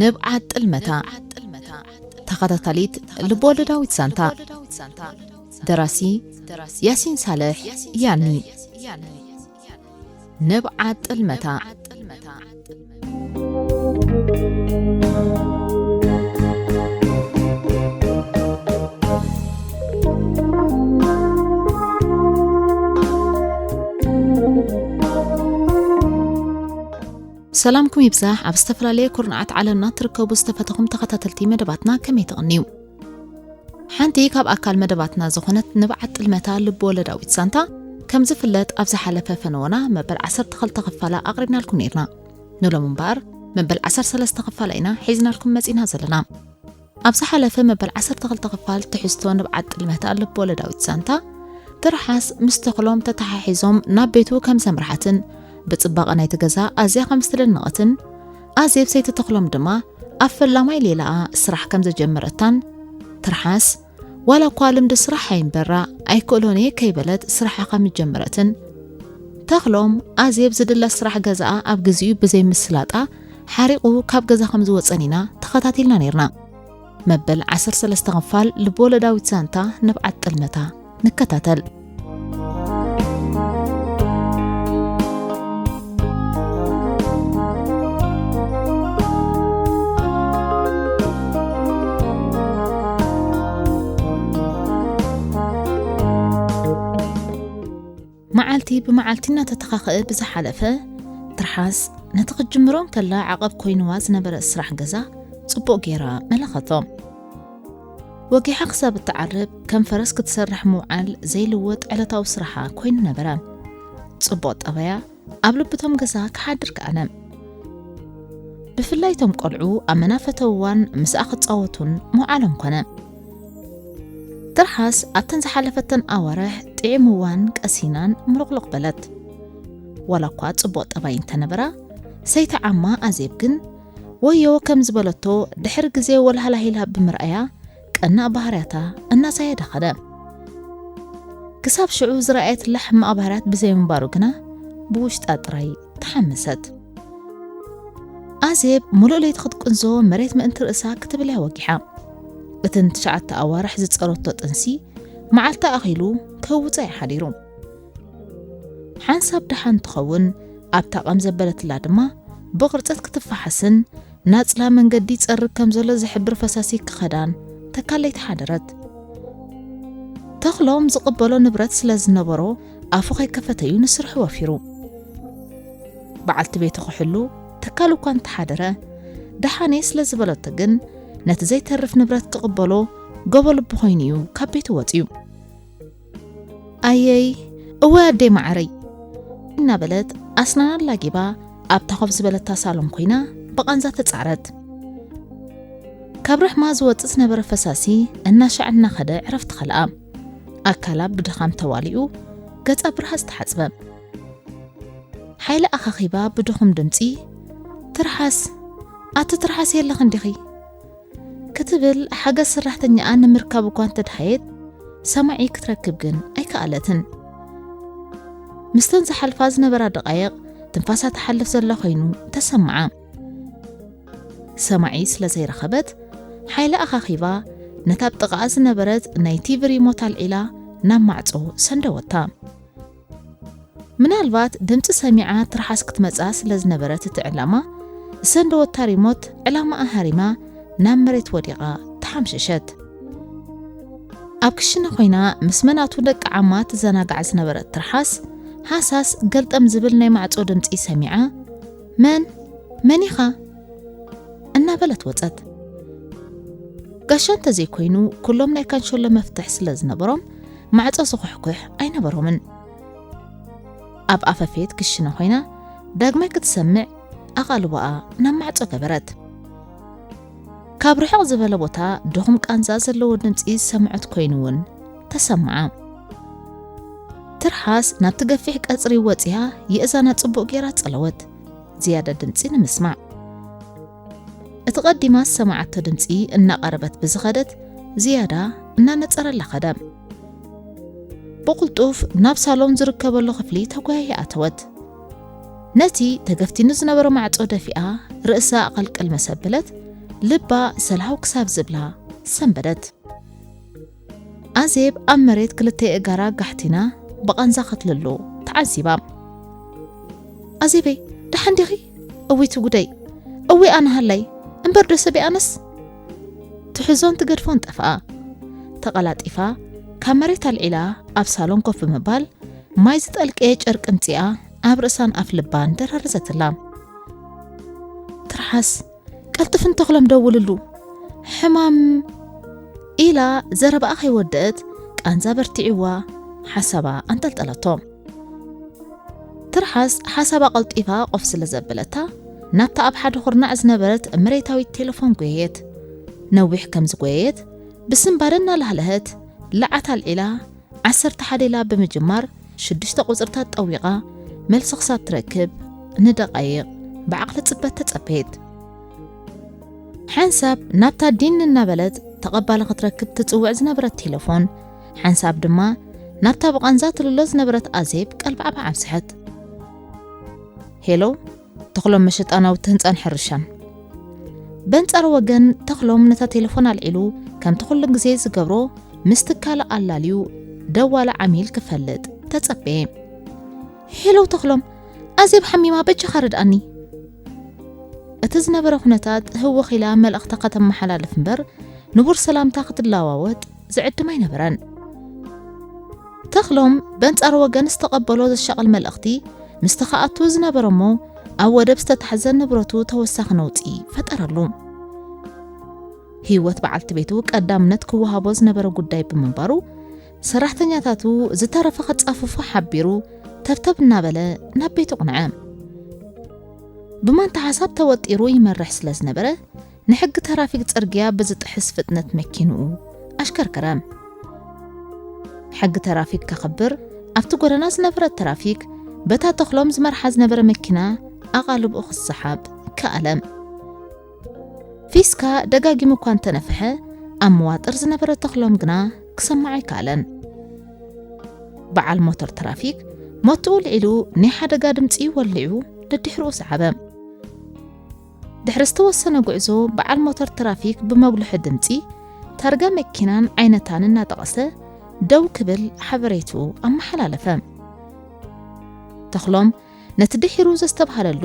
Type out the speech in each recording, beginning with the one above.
ንብዓት ጥልመታ፣ ተኸታታሊት ልብወለዳዊት ዛንታ። ደራሲ ያሲን ሳልሕ ያኒ። ንብዓት ጥልመታ። ሰላምኩም ይብዛሕ። ኣብ ዝተፈላለየ ኩርናዓት ዓለምና ትርከቡ ዝተፈተኹም ተኸታተልቲ መደባትና ከመይ ትቕንዩ? ሓንቲ ካብ ኣካል መደባትና ዝኾነት ንብዓት ጥልመታ ልብ ወለዳዊት ዛንታ ከም ዝፍለጥ ኣብ ዝሓለፈ ፈነወና መበል ዓሰርተ ክልተ ክፋላ ኣቕሪብናልኩም ነይርና። ንሎም እምበኣር መበል ዓሰርተ ሰለስተ ክፋላ ኢና ሒዝናልኩም መጺና ዘለና። ኣብ ዝሓለፈ መበል ዓሰርተ ክልተ ክፋል ትሕዝቶ ንብዓት ጥልመታ ልብ ወለዳዊት ዛንታ ትርሓስ ምስ ተኽሎም ተተሓሒዞም ናብ ቤቱ ከም ዘምርሓትን ብጽባቐ ናይቲ ገዛ ኣዝያ ከም ዝተደነቐትን ኣዜብ ሰይቲ ተኽሎም ድማ ኣብ ፈላማይ ሌላኣ ስራሕ ከም ዘጀመረታን ትርሓስ ዋላ እኳ ልምዲ ስራሕ ኣይንበራ ኣይክእሎን እየ ከይበለት ስራሓ ከም ጀመረትን ተኽሎም ኣዜብ ዝድለ ስራሕ ገዛኣ ኣብ ግዚኡ ብዘይምስላጣ ሓሪቑ ካብ ገዛ ከም ዝወፀን ኢና ተኸታቲልና ነይርና። መበል ዓሰርተ ሰለስተ ክፋል ልብ ወለዳዊት ዛንታ ንብዓት ጥልመታ ንከታተል። መዓልቲ ብመዓልቲ እናተተኻኸአ ብዝሓለፈ፣ ትርሓስ ነቲ ክትጅምሮ እንከላ ዓቐብ ኮይንዋ ዝነበረ ስራሕ ገዛ ጽቡቕ ገይራ መለኸቶ። ወጊሓ ክሳብ እትዓርብ ከም ፈረስ ክትሰርሕ ምውዓል ዘይልወጥ ዕለታዊ ስራሓ ኮይኑ ነበረ። ጽቡቕ ጠባያ ኣብ ልብቶም ገዛ ክሓድር ከኣለ። ብፍላይ እቶም ቆልዑ ኣብ መናፈተውዋን ምስኣ ክጻወቱን ምውዓሎም ኮነ። ትርሓስ ኣብተን ዝሓለፈተን ኣዋርሕ ጥዒምዋን ቀሲናን ምሉቕሉቕ በለት። ዋላ እኳ ጽቡቕ ጠባይ እንተነበራ፣ ሰይቲ ዓማ ኣዜብ ግን ወዮ ከም ዝበለቶ ድሕሪ ግዜ ወልሃላሂላ ብምርኣያ ቀናእ ባህርያታ እናዛየደ ኸደ። ክሳብ ሽዑ ዝረኣየትላ ሕማቕ ባህርያት ብዘይምንባሩ ግና ብውሽጣ ጥራይ ተሓመሰት። ኣዜብ ሙሉእ ለይቲ ክትቅንዞ መሬት ምእንቲ ርእሳ ክትብል እያ ወጊሓ። እተን ትሽዓተ ኣዋርሕ ዝጸረቶ ጥንሲ መዓልቲ ኣኺሉ ከውጻ እዩ ሓዲሩ። ሓንሳብ ደሓን ትኸውን ኣብታ ቀም ዘበለትላ ድማ ብቕርጸት ክትፈሓስን ናጽላ መንገዲ ይጸርግ ከም ዘሎ ዝሕብር ፈሳሲ ክኸዳን ተካለይቲ ሓደረት። ተኽሎም ዝቕበሎ ንብረት ስለ ዝነበሮ ኣፉ ከይከፈተዩ ንስርሑ ወፊሩ። በዓልቲ ቤቱ ክሕሉ ተካሉ እኳ እንተሓደረ፣ ደሓነይ ስለ ዝበለቶ ግን ነቲ ዘይተርፍ ንብረት ክቕበሎ ጎቦ ልቢ ኮይኑ እዩ ካብ ቤቱ ወጺኡ። ኣየይ፣ እወ ኣደይ መዓረይ እናበለት ኣስናና ኣላጊባ ኣብታ ኮፍ ዝበለታ ሳሎን ኮይና ብቓንዛ ተጻዕረት። ካብ ርሕማ ዝወጽእ ዝነበረ ፈሳሲ እናሻዕ እናኸደ ዕረፍቲ ኸልኣ። ኣካላ ብድኻም ተዋሊኡ ገጻ ብርሃጽ ተሓጽበ። ሓይሊ ኣኻኺባ ብድኹም ድምጺ፣ "ትርሓስ፣ ኣቲ ትርሓስ የለኽን ዲኺ?" ክትብል ሓገዝ ሰራሕተኛኣ ንምርካብ እኳ እንተድሃየት፣ ሰማዒ ክትረክብ ግን ኣይከኣለትን። ምስተን ዝሓልፋ ዝነበራ ደቓይቕ ትንፋሳ ትሓልፍ ዘላ ኮይኑ ተሰምዓ። ሰማዒ ስለ ዘይረኸበት፣ ሓይሊ ኣኻኺባ ነታ ኣብ ጥቓኣ ዝነበረት ናይ ቲቪ ሪሞት ኣልዒላ ናብ ማዕጾ ሰንደወታ። ምናልባት ድምጺ ሰሚዓ ትርሓስ ክትመጽኣ ስለ ዝነበረት እቲ ዕላማ፣ ዝሰንደወታ ሪሞት ዕላማኣ ሃሪማ ናብ መሬት ወዲቓ ተሓምሸሸት። ኣብ ክሽነ ኮይና ምስ መናቱ ደቂ ዓማ ትዘናጋዕ ዝነበረት ትርሓስ፣ ሃሳስ ገልጠም ዝብል ናይ ማዕጾ ድምጺ ሰሚዓ፣ "መን? መን ኢኻ?" እናበለት ወጸት። ጋሻ እንተዘይኮይኑ፣ ኩሎም ናይ ካንሸሎ መፍትሕ ስለ ዝነበሮም፣ ማዕጾ ዝኹሕኩሕ ኣይነበሮምን። ኣብ ኣፈፌት ክሽነ ኮይና ዳግማይ ክትሰምዕ ኣቓልቦኣ ናብ ማዕጾ ገበረት። ካብ ርሕቕ ዝበለ ቦታ ድኹም ቃንዛ ዘለዎ ድምጺ ዝሰምዐት ኮይኑ እውን ተሰምዓ። ትርሓስ ናብቲ ገፊሕ ቀጽሪ ወጺኣ የእዛና ጽቡቕ ጌራ ጸለወት፣ ዝያዳ ድምጺ ንምስማዕ። እቲ ቀዲማ ዝሰማዓቶ ድምጺ እናቐረበት ብዝኸደት ዝያዳ እናነጸረላ ኸደ። ብቕልጡፍ ናብ ሳሎን ዝርከበሉ ክፍሊ ተጓያይ ኣተወት። ነቲ ተገፍቲኑ ዝነበረ ማዕጾ ደፊኣ ርእሳ ኣቐልቅል መሰበለት፣ ልባ ሰልሃው ክሳብ ዝብላ ሰንበደት። ኣዜብ ኣብ መሬት ክልተ ኣእጋራ ጋሕቲና ብቓንዛ ከትልሉ ተዓዚባ። ኣዜበይ፣ ደሓን ዲኺ? እውይ እቲ ጉደይ! እውይ ኣነ ሃላይ! እምበር ዶ ሰበይ ኣነስ? ትሕዞን ትገድፎን ጠፍኣ። ተቐላጢፋ ካብ መሬት ኣልዒላ ኣብ ሳሎን ኮፍ ብምባል ማይ ዝጠልቀየ ጨርቂ ምጺኣ ኣብ ርእሳን ኣፍ ልባን ደራረዘትላ። ትርሓስ፣ ቀልጥፍን ተኽሎም ደውልሉ። ሕማም ኢላ ዘረባኣ ከይወደአት ቃንዛ በርቲዕዋ ሓሳባ ኣንጠልጠለቶ። ትርሓስ ሓሳባ ቀልጢፋ ቆፍ ስለ ዘበለታ ናብታ ኣብ ሓደ ኩርናዕ ዝነበረት መሬታዊት ቴሌፎን ጎየየት። ነዊሕ ከም ዝጎየየት ብስንባደ እናላህለሀት ለዓት ኣልዒላ ዓሰርተ ሓደ ኢላ ብምጅማር ሽዱሽተ ቁጽርታት ጠዊቓ መልሲ ክሳብ ትረክብ ንደቓይቕ ብዓቕሊ ጽበት ተጸበየት። ሓንሳብ ናብታ ዲን እናበለት ተቐባሊ ክትረክብ ትጽውዕ ዝነበረት ቴሌፎን፣ ሓንሳብ ድማ ናብታ ብቓንዛ ትልሎ ዝነበረት ኣዜብ ቀልባዕባዕ ኣብዝሐት። ሄሎ፣ ተኽሎም መሸጣ ናውቲ ህንጻን ሕርሻን። በንጻር ወገን ተኽሎም ነታ ቴሌፎን ኣልዒሉ ከምቲ ኩሉ ግዜ ዝገብሮ ምስ ትካል ኣላልዩ ደዋሊ ዓሚል ክፈልጥ ተጸበየ። ሄሎ ተኽሎም፣ ኣዜብ ሓሚማ በጃኻ ርድኣኒ። እቲ ዝነበረ ኩነታት ህውኽ ኢላ መልእኽታ ከተመሓላልፍ እምበር ንቡር ሰላምታ ክትለዋወጥ ዝዕድም ኣይነበረን። ተኽሎም በንጻር ወገን ዝተቐበሎ ዘሻቕል መልእኽቲ ምስቲ ክኣቱ ዝነበረ እሞ ኣብ ወደብ ዝተታሕዘ ንብረቱ ተወሳኺ ነውጺ ፈጠረሉ። ህይወት በዓልቲ ቤቱ ቀዳምነት ክወሃቦ ዝነበረ ጉዳይ ብምንባሩ ሰራሕተኛታቱ ዝተረፈ ክጻፍፉ ሓቢሩ ተብተብ እናበለ ናብ ቤቱ ኣቕንዐ። ብማንታ ሓሳብ ተወጢሩ ይመርሕ ስለ ዝነበረ ንሕጊ ተራፊክ ጽርግያ ብዝጥሕስ ፍጥነት መኪንኡ ኣሽከርከረ። ሕጊ ተራፊክ ከኽብር ኣብቲ ጎደና ዝነበረ ተራፊክ በታ ተኽሎም ዝመርሓ ዝነበረ መኪና ኣቓልብኡ ክሰሓብ ከኣለ። ፊስካ ደጋጊሙ እኳ እንተነፍሐ ኣብ መዋጥር ዝነበረ ተኽሎም ግና ክሰምዖ ኣይከኣለን። በዓል ሞተር ተራፊክ ሞትኡ ልዒሉ ናይ ሓደጋ ድምፂ ወሊዑ ደድሕርኡ ሰዓበ። ድሕሪ ዝተወሰነ ጉዕዞ በዓል ሞተር ተራፊክ ብመጉልሒ ድምፂ ታርጋ መኪናን ዓይነታን እናጠቐሰ ደው ክብል ሓበሬትኡ ኣመሓላለፈ። ተኽሎም ነቲ ድሒሩ ዘስተብሃለሉ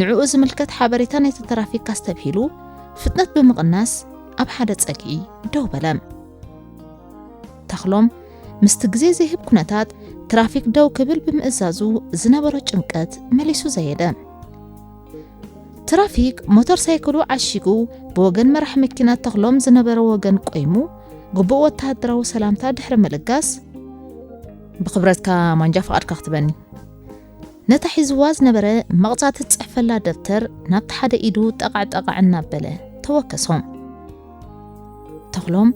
ንዕኡ ዝምልከት ሓበሬታ ናይቲ ተራፊክ ኣስተብሂሉ ፍጥነት ብምቕናስ ኣብ ሓደ ጸግዒ ደው በለ። ተኽሎም ምስቲ ግዜ ዘይህብ ኩነታት ትራፊክ ደው ክብል ብምእዛዙ ዝነበሮ ጭንቀት መሊሱ ዘየደ። ትራፊክ ሞተር ሳይክሉ ዓሺጉ ብወገን መራሕ መኪና ተኽሎም ዝነበረ ወገን ቆይሙ ግቡእ ወተሃደራዊ ሰላምታ ድሕሪ ምልጋስ ብኽብረትካ ማንጃ ፍቓድካ ክትበኒ። ነታ ሒዝዋ ዝነበረ መቕጻዕቲ ዝጽሕፈላ ደብተር ናብቲ ሓደ ኢዱ ጠቓዕ ጠቓዕ እናበለ ተወከሶ። ተኽሎም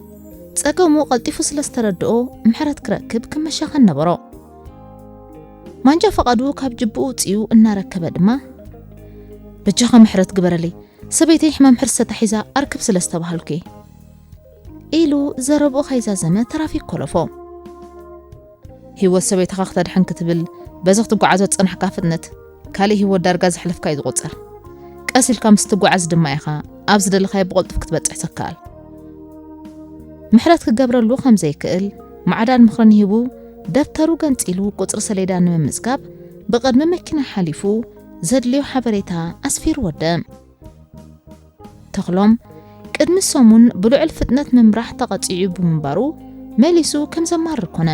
ጸገሙ ቀልጢፉ ስለ ዝተረድኦ ምሕረት ክረክብ ክመሻኸን ነበሮ። ማንጃ ፈቓዱ ካብ ጅብኡ ውጽኡ እናረከበ ድማ በጃኻ ምሕረት ግበረለይ፣ ሰበይተይ ሕማም ሕርሲ ተታሒዛ ኣርክብ ስለ ዝተባሃልኩ እየ ኢሉ ዘረብኡ ከይዛዘመ ትራፊክ ኮለፎ። ህይወት ሰበይትኻ ክተድሕን ክትብል በዚ ክትጓዓዞ ዝጸናሕካ ፍጥነት ካልእ ህይወት ዳርጋ ዘሕለፍካ እዩ ዝቑጸር። ቀስ ኢልካ ምስ ትጓዓዝ ድማ ኢኻ ኣብ ዝደለኻዮ ብቕልጡፍ ክትበጽሕ ትከኣል። ምሕረት ክገብረሉ ከም ዘይክእል ማዕዳን ምኽርን ሂቡ ደብተሩ ገንጺሉ ቁጽሪ ሰሌዳ ንምምዝጋብ ብቕድሚ መኪና ሓሊፉ ዘድልዮ ሓበሬታ ኣስፊሩ ወደ። ተኽሎም ቅድሚ ሰሙን ብልዑል ፍጥነት ምምራሕ ተቐጺዑ ብምንባሩ መሊሱ ከም ዘማርር ኮነ።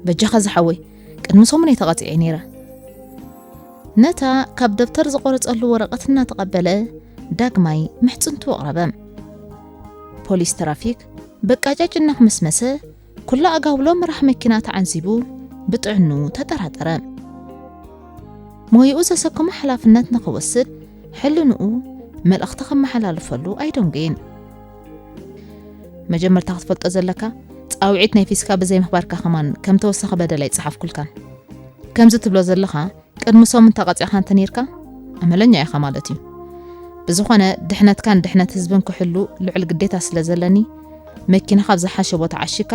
በጃኻ ዝሓወይ፣ ቅድሚ ሰሙን እየ ተቐጺዐ ነይረ። ነታ ካብ ደብተር ዝቆረጸሉ ወረቐት እናተቐበለ ዳግማይ ምሕጽንቱ ኣቕረበ። ፖሊስ ትራፊክ ብቃጫጭ እናኽመስመሰ ኩላ ኣጋውሎ መራሕ መኪና ተዓዚቡ ብጥዕንኡ ተጠራጠረ። ሞይኡ ዘሰከሞ ሓላፍነት ንኽወስድ ሕልንኡ መልእኽቲ ከመሓላልፈሉ ኣይደንጎየን። መጀመርታ ክትፈልጦ ዘለካ ጻውዒት ናይ ፊስካ ብዘይ ምኽባርካ ከማን ከም ተወሳኺ በደል ኣይጸሓፍኩልካን። ከምዚ ትብሎ ዘለኻ ቅድሚ ሰሙን ተቐጺዕካ እንተ ነይርካ ኣመለኛ ኢኻ ማለት እዩ። ብዝኾነ ድሕነትካን ድሕነት ህዝብን ክሕሉ ልዑል ግዴታ ስለ ዘለኒ፣ መኪና ካብ ዝሓሸ ቦታ ዓሺካ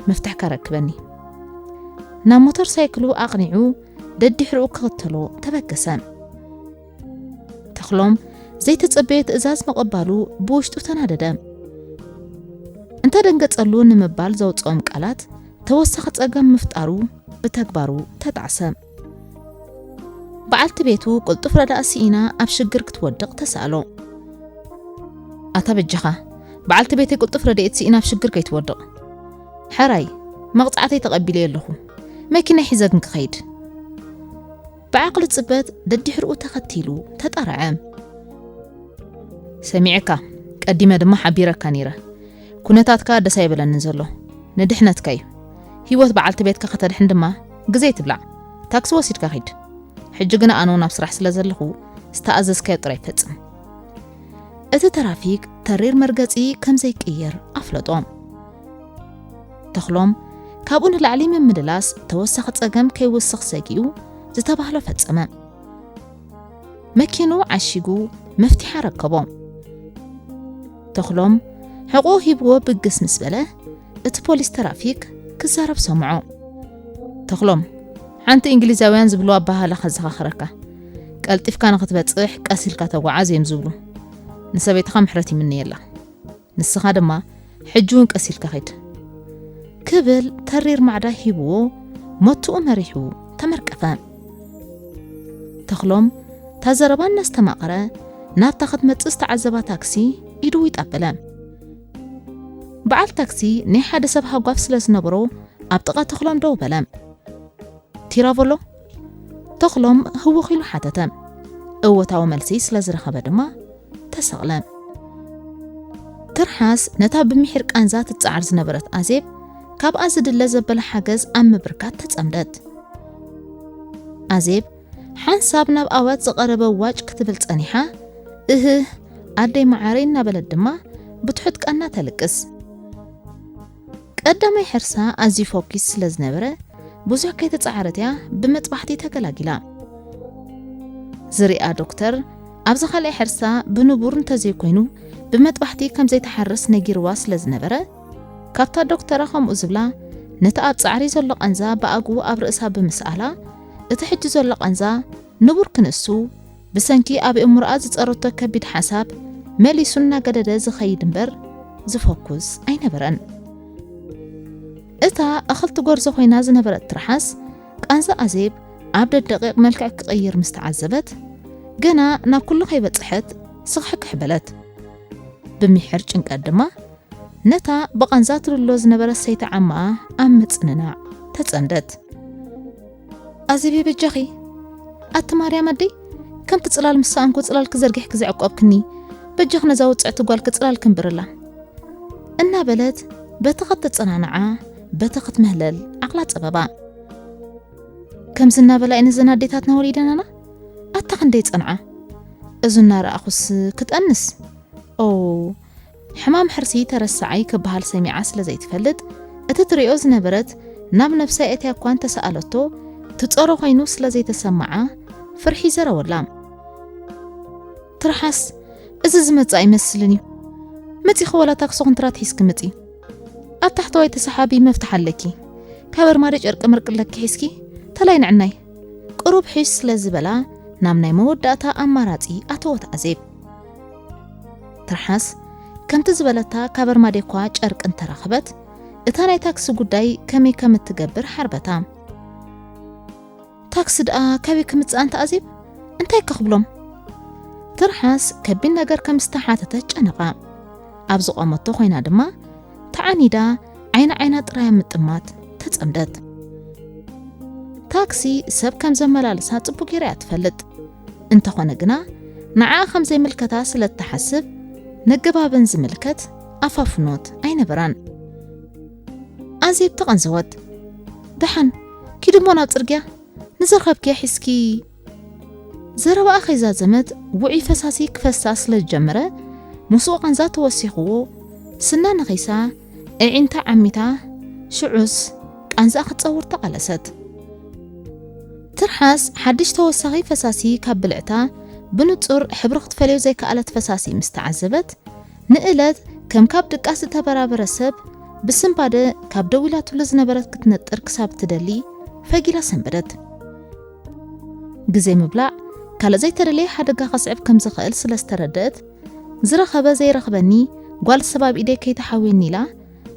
መፍትሕካ ረክበኒ። ናብ ሞተር ሳይክሉ ኣቕኒዑ ደድሕሪኡ ክኽተሎ ተበገሰ። ተኽሎም ዘይተጸበየ ትእዛዝ ምቕባሉ ብውሽጡ ተናደደ። እንተደንገጸሉ ንምባል ዘውጽኦም ቃላት ተወሳኺ ጸገም ምፍጣሩ ብተግባሩ ተጣዕሰ። በዓልቲ ቤቱ ቅልጡፍ ረዳእ ስኢና ኣብ ሽግር ክትወድቕ ተሳእሎ። ኣታ በጃኻ፣ በዓልቲ ቤተይ ቅልጡፍ ረድኤት ስኢና ኣብ ሽግር ከይትወድቕ። ሕራይ፣ መቕጻዕተይ ተቐቢለ ኣለኹ። መኪና ሒዘ ግን ክኸይድ። ብዓቕሊ ጽበት ደድሕሪኡ ተኸቲሉ ተጣርዐ። ሰሚዐካ፣ ቀዲመ ድማ ሓቢረካ ነይረ። ኩነታትካ ደስ ኣይበለንን ዘሎ። ንድሕነትካ እዩ። ህይወት በዓልቲ ቤትካ ከተድሕን ድማ ግዜ ትብላዕ። ታክሲ ወሲድካ ኺድ። ሕጂ ግና ኣነ እውን ኣብ ስራሕ ስለ ዘለኹ ዝተኣዘዝካዮ ጥራይ ፈጽም። እቲ ተራፊክ ተሪር መርገጺ ከም ዘይቅየር ኣፍለጦ። ተኽሎም ካብኡ ንላዕሊ ምምልላስ ተወሳኺ ጸገም ከይውስኽ ሰጊኡ ዝተባህሎ ፈጸመ። መኪኑ ዓሺጉ መፍትሕ ኣረከቦ። ተኽሎም ሕቖ ሂብዎ ብግስ ምስ በለ፣ እቲ ፖሊስ ተራፊክ ክዛረብ ሰምዖ። ተኽሎም፣ ሓንቲ እንግሊዛውያን ዝብሉ ኣበሃህላ ከዘኻኽረካ። ቀልጢፍካ ንኽትበጽሕ ቀስ ኢልካ ተጓዓዝ እዮም ዝብሉ። ንሰበይትኻ ምሕረት ይምነየላ። ንስኻ ድማ ሕጂ እውን ቀስ ኢልካ ኺድ። ክብል ተሪር ማዕዳ ሂብዎ ሞትኡ መሪሑ ተመርቀፈ። ተኽሎም እታ ዘረባ እናስተማቐረ ናብታ ክትመጽእ ዝተዓዘባ ታክሲ ኢዱ ይጣበለ። በዓል ታክሲ ናይ ሓደ ሰብ ሃጓፍ ስለ ዝነበሮ ኣብ ጥቓ ተኽሎም ደው በለ። ቲራቮሎ? ተኽሎም ህውኽ ኢሉ ሓተተ። እወታዊ መልሲ ስለ ዝረኸበ ድማ ተሰቕለ። ትርሓስ ነታ ብምሒር ቃንዛ ትጸዓር ዝነበረት ኣዜብ ካብኣ ዝድለ ዘበለ ሓገዝ ኣብ ምብርካት ተጸምደት። ኣዜብ ሓንሳብ ናብ ኣዋጅ ዝቐረበ ዋጭ ክትብል ጸኒሓ፣ እህህ ኣደይ መዓረይ እናበለት ድማ ብትሑት ቃና ተልቅስ። ቀዳማይ ሕርሳ ኣዝዩ ፎኪስ ስለ ዝነበረ ብዙሕ ከይተጻዓረት እያ ብመጥባሕቲ ተገላጊላ። ዝሪኣ ዶክተር ኣብዛ ካልኣይ ሕርሳ ብንቡር እንተዘይኮይኑ ብመጥባሕቲ ከም ዘይትሓርስ ነጊርዋ ስለ ዝነበረ፣ ካብታ ዶክተራ ከምኡ ዝብላ ነቲ ኣብ ጻዕሪ ዘሎ ቃንዛ ብኣግኡ ኣብ ርእሳ ብምስኣላ፣ እቲ ሕጂ ዘሎ ቃንዛ ንቡር ክንሱ ብሰንኪ ኣብ እምሮኣ ዝጸረቶ ከቢድ ሓሳብ መሊሱ እናገደደ ዝኸይድ እምበር ዝፈኩስ ኣይነበረን። እታ እኽልቲ ጎርዞ ኮይና ዝነበረት ትርሓስ ቃንዛ ኣዜብ ኣብ ደደቂቕ መልክዕ ክቕይር ምስ ተዓዘበት፣ ገና ናብ ኩሉ ከይበጽሐት ስኽሕክሕ በለት። ብምሒር ጭንቀት ድማ ነታ ብቓንዛ ትልሎ ዝነበረት ሰይቲ ዓማኣ ኣብ ምጽንናዕ ተጸምደት። ኣዜብ በጃኺ፣ ኣቲ ማርያም ኣደይ፣ ከምቲ ጽላል ምስ ሰኣንኩ ጽላልኪ ዘርጊሕኪ ዘዕቆብክኒ፣ በጃኺ ነዛ ውጽዕቲ ጓልኪ ጽላልኪ እንብርላ። እናበለት በቲ ክትጸናንዓ በቲ ክትምህለል ዓቕላ ጸበባ። ከምዚ እናበላ እየን እዘን ኣዴታትና ወሊደናና? ኣታ ክንደይ ጸንዓ? እዚ እናረኣኹስ ክጠንስ? ኦ፣ ሕማም ሕርሲ ተረሳዓይ ክበሃል ሰሚዓ ስለ ዘይትፈልጥ፣ እቲ ትሪኦ ዝነበረት ናብ ነብሳ የእትያ እኳ እንተሰኣለቶ፣ ትጸሮ ኮይኑ ስለ ዘይተሰምዓ ፍርሒ ዘረወላ። ትርሓስ፣ እዚ ዝመጽእ ኣይመስልን እዩ። መጺኺ ወላ ታክሲ ኮንትራት ሒዝኪ ምጺ። ኣብ ታሕተዋይ ተሰሓቢ መፍትሕ ኣለኪ። ካብ ኣርማድዮ ጨርቂ ምርቂ ኣለኪ ሒዝኪ፣ ተላይ ንዕናይ። ቅሩብ ሕሽ ስለ ዝበላ፣ ናብ ናይ መወዳእታ ኣማራጺ ኣተወት ኣዜብ። ትርሓስ፣ ከምቲ ዝበለታ ካብ ኣርማድዮ እኳ ጨርቂ እንተረኸበት፣ እታ ናይ ታክሲ ጉዳይ ከመይ ከም እትገብር ሓርበታ። ታክሲ ደኣ ካበይ ክምጽእ ኣንታ ኣዜብ? እንታይ ከኽብሎም? ትርሓስ ከቢድ ነገር ከም ዝተሓተተት ጨነቓ። ኣብ ዝቖመቶ ኮይና ድማ ተዓኒዳ ዓይኒ ዓይና ጥራይ ኣብ ምጥማት ተጸምደት። ታክሲ ሰብ ከም ዘመላልሳ ጽቡቕ ጌራ እያ ትፈልጥ። እንተኾነ ግና ንዓኣ ከም ዘይምልከታ ስለ እትሓስብ ነገባበን ዝምልከት ኣፋፍኖት ኣይነበራን። ኣዜብ ተቐንዘወት። ደሓን ኪዲ እሞ ናብ ጽርግያ፣ ንዝረኸብክያ ሒዝኪ። ዘረባኣ ከይዛዘመት ውዑይ ፈሳሲ ክፈሳ ስለ ዝጀመረ፣ ምስኡ ቃንዛ ተወሲኽዎ፣ ስና ነኺሳ፣ ኣዒንታ ዓሚታ፣ ሽዑስ ቃንዛኣ ክትጸውር ተቓለሰት። ትርሓስ ሓድሽ ተወሳኺ ፈሳሲ ካብ ብልዕታ ብንጹር ሕብሩ ክትፈልዮ ዘይከኣለት ፈሳሲ ምስ ተዓዘበት፣ ንእለት ከም ካብ ድቃስ ዝተበራበረ ሰብ ብስንባደ ካብ ደው ኢላትሉ ዝነበረት ክትነጥር ክሳብ እትደሊ ፈጊላ ሰንበደት። ግዜ ምብላዕ ካልእ ዘይተደለየ ሓደጋ ከስዕብ ከም ዝኽእል ስለ ዝተረደእት፣ ዝረኸበ ዘይረኽበኒ ጓል ሰብ ኣብ ኢደይ ከይተሓውየኒ ኢላ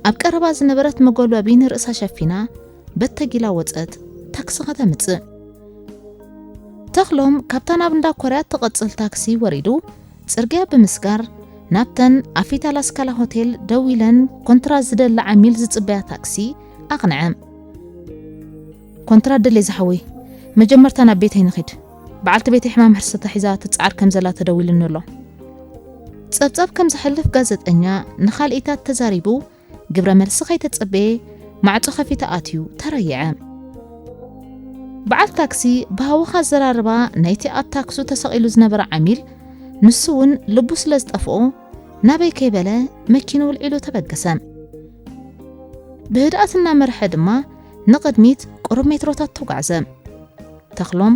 ኣብ ቀረባ ዝነበረት መጎልበቢ ንርእሳ ሸፊና በተጊላ ወጸት ታክሲ ከተምጽእ። ተኽሎም ካብታ ናብ እንዳ ኮርያ ትቐጽል ታክሲ ወሪዱ ጽርግያ ብምስጋር ናብተን ኣብ ፊት ኣላስካላ ሆቴል ደው ኢለን ኮንትራት ዝደሊ ዓሚል ዝጽበያ ታክሲ ኣቕንዐ። ኮንትራት ደልየ ዝሓወይ፣ መጀመርታ ናብ ቤተይ ንኺድ። በዓልቲ ቤተይ ሕማም ሕርሲ ተሒዛ ትጽዓር ከም ዘላ ተደዊሉኒ ኣሎ። ጸብጻብ ከም ዝሐልፍ ጋዜጠኛ ንኻልኢታት ተዛሪቡ ግብረ መልሲ ከይተጸበየ ማዕጾ ከፊተ ኣትዩ ተረይዐ። በዓል ታክሲ ብሃወኻ ኣዘራርባ ናይቲ ኣብ ታክሱ ተሰቒሉ ዝነበረ ዓሚል ንሱ እውን ልቡ ስለ ዝጠፍኦ ናበይ ከይበለ መኪኑ ውልዒሉ ተበገሰ። ብህድኣት እናመርሐ ድማ ንቕድሚት ቁሩብ ሜትሮታት ተጓዕዘ። ተኽሎም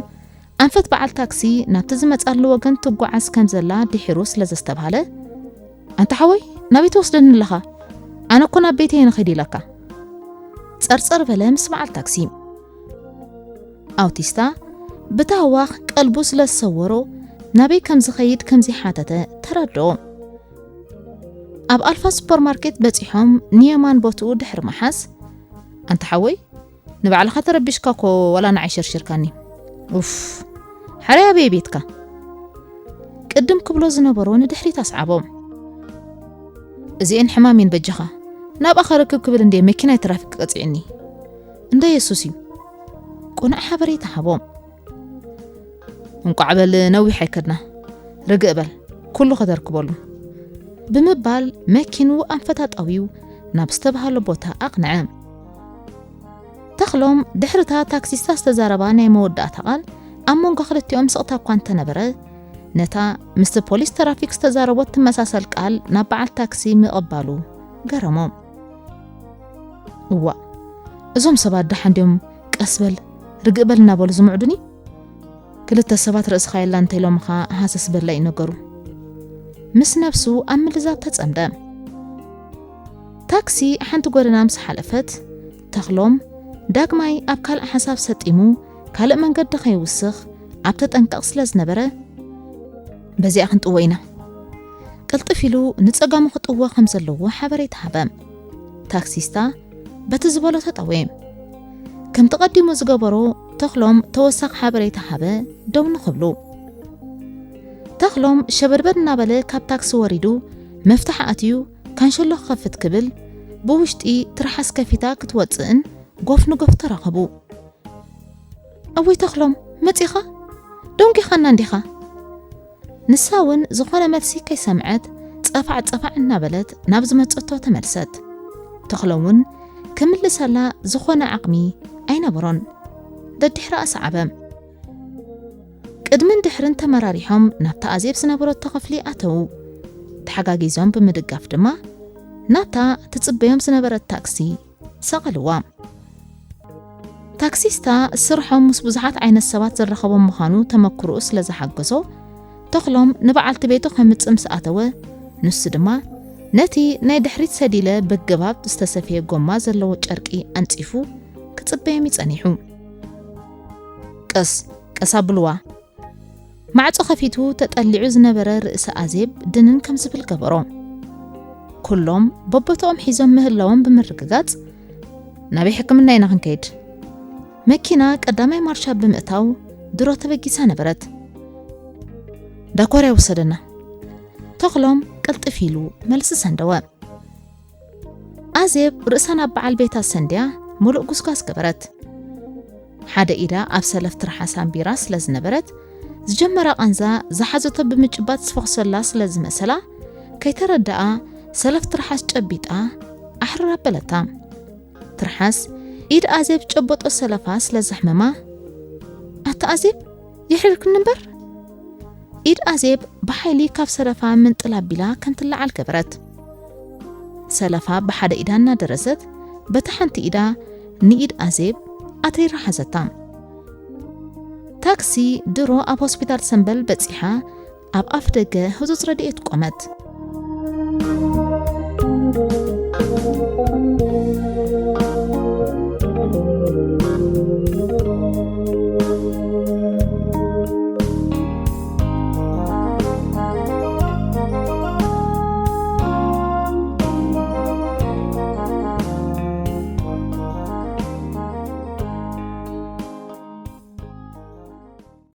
ኣንፈት በዓል ታክሲ ናብቲ ዝመጻሉ ወገን ትጓዓዝ ከም ዘላ ድሒሩ ስለ ዘስተብሃለ፣ ኣንታ ሓወይ፣ ናበይ ትወስደኒ ኣለኻ? ኣነ እኮ ናብ ቤተይ ንኺድ ኢለካ። ጸርጸር በለ ምስ በዓል ታክሲ። ኣውቲስታ ብታህዋኽ ቀልቡ ስለ ዝሰወሮ ናበይ ከም ዝኸይድ ከም ዘይሓተተ ተረድኦ። ኣብ ኣልፋ ሱፐርማርኬት በጺሖም ንየማን ቦትኡ ድሕሪ ምሓዝ፣ ኣንታ ሓወይ፣ ንባዕልኻ ተረቢሽካ እኮ ዋላ ንዓይ ሸርሽርካኒ። ኡፍ፣ ሓረይ ኣበይ ቤትካ? ቅድም ክብሎ ዝነበሮ ንድሕሪት ኣስዓቦ። እዚኤን ሕማም እየን በጃኻ። ናብኣ ኸርክብ ክብል እንድየ መኪናይ ትራፊክ ቀጺዕኒ። እንዳ የሱስ እዩ። ቁኑዕ ሓበሬታ ሃቦ። እንቋዕ በል ነዊሕ ኣይከድና። ርግእ በል፣ ኩሉ ከተርክበሉ። ብምባል መኪኑ ኣንፈት ኣጣውዩ ናብ ዝተባህሎ ቦታ ኣቕንዐ። ተኽሎም ድሕርታ ታክሲስታ ዝተዛረባ ናይ መወዳእታ ቃል ኣብ መንጎ ክልቲኦም ስቕታ እኳ እንተነበረ፣ ነታ ምስቲ ፖሊስ ትራፊክ ዝተዛረቦት ትመሳሰል ቃል ናብ በዓል ታክሲ ምቕባሉ ገረሞ። እዋእ፣ እዞም ሰባት ደሓን ድዮም ቀስ በል ርግእ በል እናበሉ ዝምዕዱኒ? ክልተ ሰባት ርእስኻ የላ እንተኢሎምኻ ሃሰስ በላ እዩ ነገሩ። ምስ ነብሱ ኣብ ምልዛብ ተጸምደ። ታክሲ ሓንቲ ጎደና ምስ ሓለፈት፣ ተኽሎም ዳግማይ ኣብ ካልእ ሓሳብ ሰጢሙ ካልእ መንገዲ ከይውስኽ ኣብ ተጠንቀቕ ስለ ዝነበረ፣ በዚኣ ክንጥዎ ኢና። ቅልጥፍ ኢሉ ንጸጋሙ ክጥዎ ከም ዘለዎ ሓበሬታ ሃበ። ታክሲስታ በቲ ዝበሎ ተጠወየ። ከምቲ ቀዲሙ ዝገበሮ ተኽሎም ተወሳኺ ሓበሬታ ሃበ ደው ንኽብሉ። ተኽሎም ሸበድበድ እናበለ ካብ ታክሲ ወሪዱ መፍትሕ ኣትዩ ካንሸሎ ክኸፍት ክብል ብውሽጢ ትርሓስ ከፊታ ክትወጽእን ጎፍ ንጎፍ ተራኸቡ። እውይ ተኽሎም፣ መጺኻ? ደንጒኻና እንዲኻ? ንሳ እውን ዝኾነ መልሲ ከይሰምዐት ጸፋዕ ጸፋዕ እናበለት ናብ ዝመጸቶ ተመልሰት። ተኽሎም እውን ክምልሰላ ዝኾነ ዓቕሚ ኣይነበሮን። ደድሕራ ኣሰዓበ። ቅድምን ድሕርን ተመራሪሖም ናብታ ኣዜብ ዝነበረቶ ክፍሊ ኣተዉ። ተሓጋጊዞም ብምድጋፍ ድማ ናብታ ትጽበዮም ዝነበረት ታክሲ ሰቐልዋ። ታክሲስታ ስርሖም ምስ ብዙሓት ዓይነት ሰባት ዝራኸቦም ምዃኑ ተመክሮኡ ስለ ዝሓገዞ፣ ተኽሎም ንበዓልቲ ቤቱ ከምጽእ ምስ ኣተወ፣ ንሱ ድማ ነቲ ናይ ድሕሪት ሰዲለ ብገባብ ዝተሰፍየ ጎማ ዘለዎ ጨርቂ ኣንጺፉ ክጽበዮም እዩ ጸኒሑ። ቀስ ቀስ ኣብልዋ። ማዕጾ ከፊቱ ተጠሊዑ ዝነበረ ርእሲ ኣዜብ ድንን ከም ዝብል ገበሮ። ኩሎም በቦትኦም ሒዞም ምህላዎም ብምርግጋጽ፣ ናበይ ሕክምና ኢና ክንከይድ? መኪና ቀዳማይ ማርሻ ብምእታው ድሮ ተበጊሳ ነበረት። ዳኮርያ ውሰደና። ተኽሎም ቅልጥፍ ኢሉ መልሲ ሰንደወ። ኣዜብ ርእሳ ናብ በዓል ቤታ ሰንድያ ምሉእ ጉስጓስ ገበረት። ሓደ ኢዳ ኣብ ሰለፍ ትርሓስ ኣንቢራ ስለ ዝነበረት፣ ዝጀመራ ቃንዛ ዝሓዘቶ ብምጭባጥ ዝፈኽሰላ ስለ ዝመሰላ፣ ከይተረድኣ ሰለፍ ትርሓስ ጨቢጣ ኣሕርር ኣበለታ። ትርሓስ ኢድ ኣዜብ ጨበጦ ሰለፋ ስለ ዘሕመማ፣ ኣታ ኣዜብ፣ የሕሪርክኒ እምበር! ኢድ ኣዜብ ብሓይሊ ካብ ሰለፋ ምንጥል ኣቢላ ከም ትለዓል ገበረት። ሰለፋ ብሓደ ኢዳ እናደረዘት፣ በታ ሓንቲ ኢዳ ንኢድ ኣዜብ ኣትሪራ ሓዘታ። ታክሲ ድሮ ኣብ ሆስፒታል ሰምበል በጺሓ ኣብ ኣፍ ደገ ህጹጽ ረድኤት ቆመት።